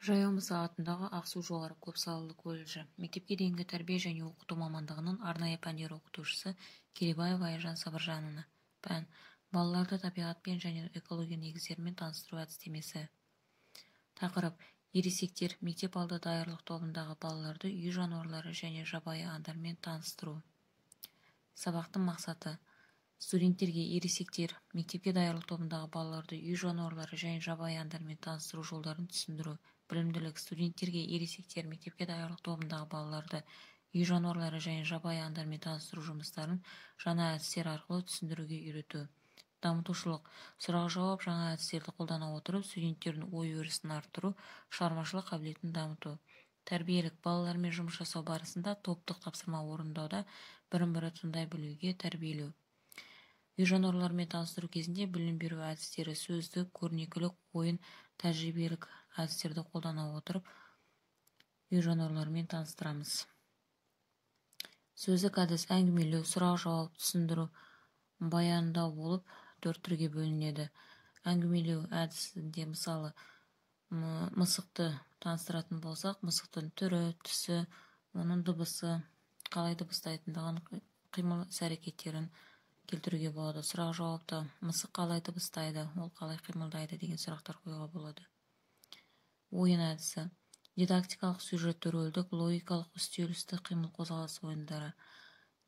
Жаяу Мұса атындағы Ақсу жоғары көпсалалы колледжі мектепке дейінгі тәрбие және оқыту мамандығының арнайы пәндер оқытушысы Керейбаева Айжан Сабыржановна. Пән: балаларды табиғатпен және экология негіздерімен таныстыру әдістемесі. Тақырып: ересектер, мектеп алды даярлық тобындағы балаларды үй жануарлары және жабайы аңдармен таныстыру. Сабақтың мақсаты: студенттерге ересектер, мектепке даярлық тобындағы балаларды үй жануарлары және жабайы аңдармен таныстыру жолдарын түсіндіру. Білімділік: студенттерге ересектер, мектепке даярлық тобындағы балаларды үй жануарлары және жабайы аңдармен таныстыру жұмыстарын жаңа әдістер арқылы түсіндіруге үйрету. Дамытушылық: сұрақ-жауап жаңа әдістерді қолдана отырып, студенттердің ой-өрісін арттыру, шығармашылық қабілетін дамыту. Тәрбиелік: балалармен жұмыс жасау барысында топтық тапсырма орындауда бірін-бірі тыңдай білуге тәрбиелеу. Үй жануарларымен таныстыру кезінде білім беру әдістері сөздік, көрнекілік, ойын, тәжірибелік әдістерді қолдана отырып, үй жануарларымен таныстырамыз. Сөздік әдіс: әңгімелеу, сұрақ-жауап, түсіндіру, баяндау болып төрт түрге бөлінеді. Әңгімелеу әдісінде, мысалы, мысықты таныстыратын болсақ, мысықтың түрі, түсі, оның дыбысы, қалай дыбыстайтындығын, қимыл іс-әрекеттерін келтіруге болады. Сұрақ-жауапта мысық қалай дыбыстайды, ол қалай қимылдайды деген сұрақтар қоюға болады. Ойын әдісі: дидактикалық, сюжетті, рөлдік, логикалық, үстел үсті қимыл қозғалыс ойындары.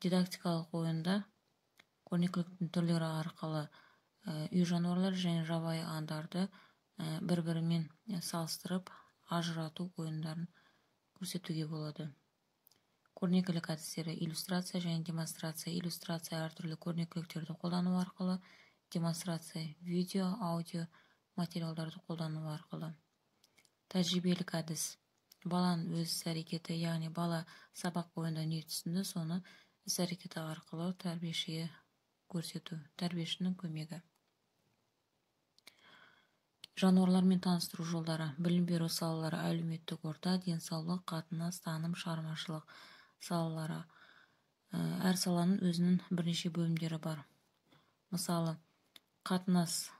Дидактикалық ойында көрнекіліктің түрлері арқылы үй жануарлары және жабайы аңдарды бір-бірімен салыстырып ажырату ойындарын көрсетуге болады. Көрнекілік әдістері: иллюстрация және демонстрация. Иллюстрация әртүрлі көрнекіліктерді қолдану арқылы, демонстрация видео, аудио материалдарды қолдану арқылы. Тәжірибелік әдіс: баланың өз іс-әрекеті, яғни бала сабақ бойында не түсінді, соны іс-әрекеті арқылы тәрбиешіге көрсету, тәрбиешінің көмегі. Жануарлармен таныстыру жолдары. Білім беру салалары: әлеуметтік орта, денсаулық, қатынас, таным, шығармашылық салалары. Әр саланың өзінің бірнеше бөлімдері бар. Мысалы, қатынас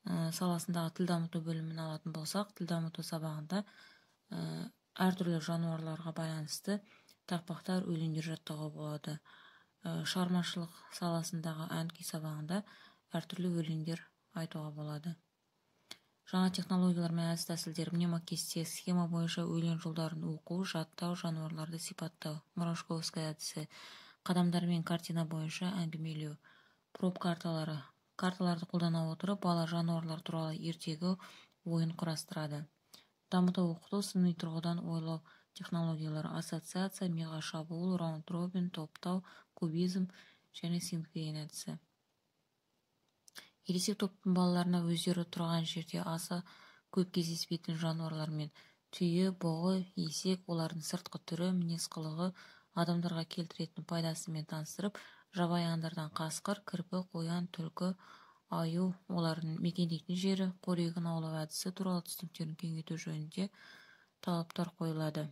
саласындағы тіл дамыту бөлімін алатын болсақ, тіл дамыту сабағында әртүрлі жануарларға байланысты тақпақтар, өлеңдер жаттауға болады. Шығармашылық саласындағы ән-күй сабағында әртүрлі өлеңдер айтуға болады. Жаңа технологиялар мен әдіс-тәсілдер: мнемокесте, схема бойынша өлең жолдарын оқу, жаттау, жануарларды сипаттау, Мурашковская әдісі, қадамдармен картина бойынша әңгімелеу, проб карталары. Карталарды қолдана отырып, бала жануарлар туралы ертегі, ойын құрастырады. Дамыта оқыту, сыни тұрғыдан ойлау технологиялары: ассоциация, миға шабуыл, раунд-робин, топтау, кубизм және синквейн әдісі. Ересек топтың балаларына өздері тұрған жерде аса көп кездеспейтін жануарлармен түйе, бұғы, есек, олардың сыртқы түрі, мінез-қылығы, адамдарға келтіретін пайдасымен таныстырып, жабайы аңдардан қасқыр, кірпі, қоян, түлкі, аю, олардың мекендейтін жері, қорегін аулау әдісі туралы түсініктерін кеңейту жөнінде талаптар қойылады.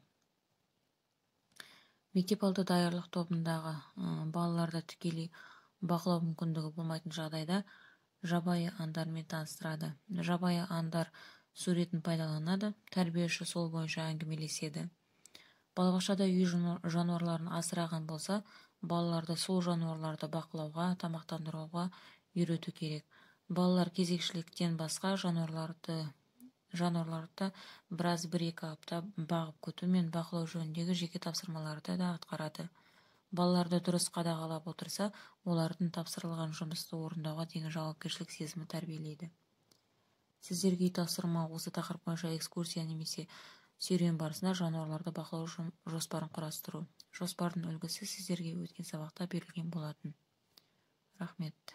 Мектеп алды даярлық тобындағы балаларды тікелей бақылау мүмкіндігі болмайтын жағдайда жабайы аңдармен таныстырады. Жабайы аңдар суретін пайдаланады, тәрбиеші сол бойынша әңгімелеседі. Балабақшада үй жануарларын асыраған болса, балаларды сол жануарларды бақылауға, тамақтандыруға үйрету керек. Балалар кезекшіліктен басқа жануарларды біраз бір-екі апта бағып күту мен бақылау жөніндегі жеке тапсырмаларды да атқарады. Балаларды дұрыс қадағалап отырса, олардың тапсырылған жұмысты орындауға деген жауапкершілік сезімі тәрбиелейді. Сіздерге үй тапсырма: осы тақырып бойынша экскурсия немесе серуен барысында жануарларды бақылау жоспарын құрастыру. Жоспардың үлгісі сіздерге өткен сабақта берілген болатын. Рахмет.